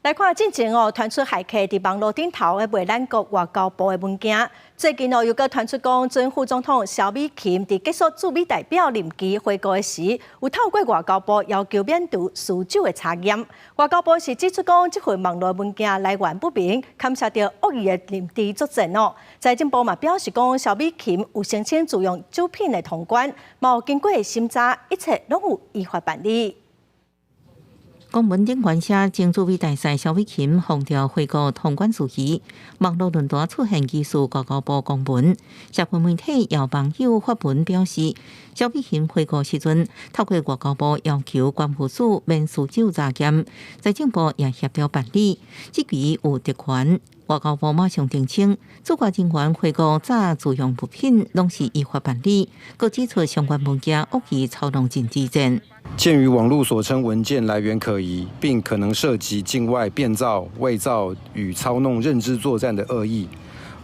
來看進前哦，傳出駭客佇網路頂頭咧賣咱國外交部的文件。最近哦，又閣傳出講，前副總統蕭美琴佇結束駐美代表任期回國的時，有透過外交部要求免除私酒的查驗。外交部是指出講，這份網路文件來源不明，牽涉著惡意的認知作戰哦。財政部嘛表示講，蕭美琴有申請自用酒品的通關，嘛有經過審查，一切攏有依法辦理。公文頂懸寫前駐美大使蕭美琴奉調回國通關事宜，網路論壇出現疑似外交部公文，社群媒體有網友發文表示，蕭美琴回國時陣，透過外交部要求關務署免私酒查驗，財政部也協調辦理，這期有特權。外交部馬上澄清，駐外人員回國紮自用物品攏是依法辦理，閣指出相關文件惡意操弄認知戰。鑑於網路所稱文件來源可疑，並可能涉及境外變造、偽造與操弄認知作戰的惡意，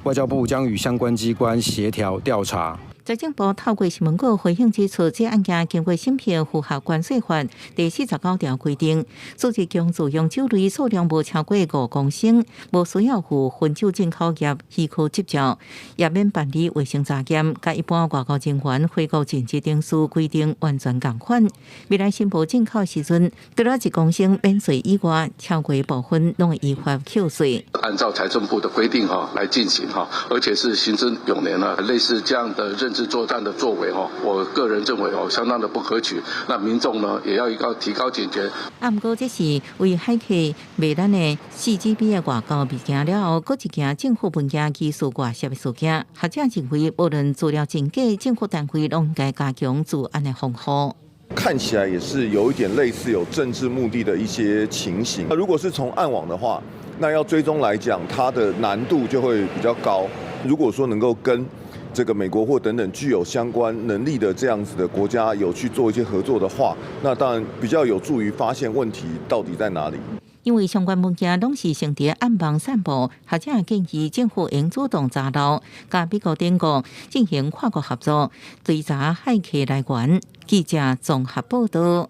外交部將與相關機關協調調查。財政部透過新聞稿回應指出，這案件經過審批，符合關稅法第49條規定，組織將自用酒類數量無超過5公升，無需要附分酒進口業許可執照，也免辦理衛生查驗，佮一般外交人員回國緊急程序規定完全仝款。未來申報進口時陣，除了1公升免稅以外，超過部分攏會依法扣稅。按照財政部的規定哈來進行哈，而且是行之有年了，類似這樣的認知作戰的作為，我個人認為哦，相當的不可取。那民眾呢，也要一個提高警覺。啊，毋過這是為駭客賣咱的4 GB 的外交物件了後，閣一件政府文件疑似外洩的事件。學者認為，無論資料真假，政府單位攏應該加強資安的防護。看起來也是有一點類似有政治目的的一些情形。那如果是從暗網的話，那要追蹤來講，它的難度就會比較高。如果說能夠跟這個美國或等等具有相關能力的這樣子的國家有去做一些合作的話，那當然比較有助於發現問題到底在哪裡。因為相關文件攏是先佇暗網散布，學者建議政府應主動查漏，佮美國等國進行跨國合作，追查駭客來源。記者綜合報道。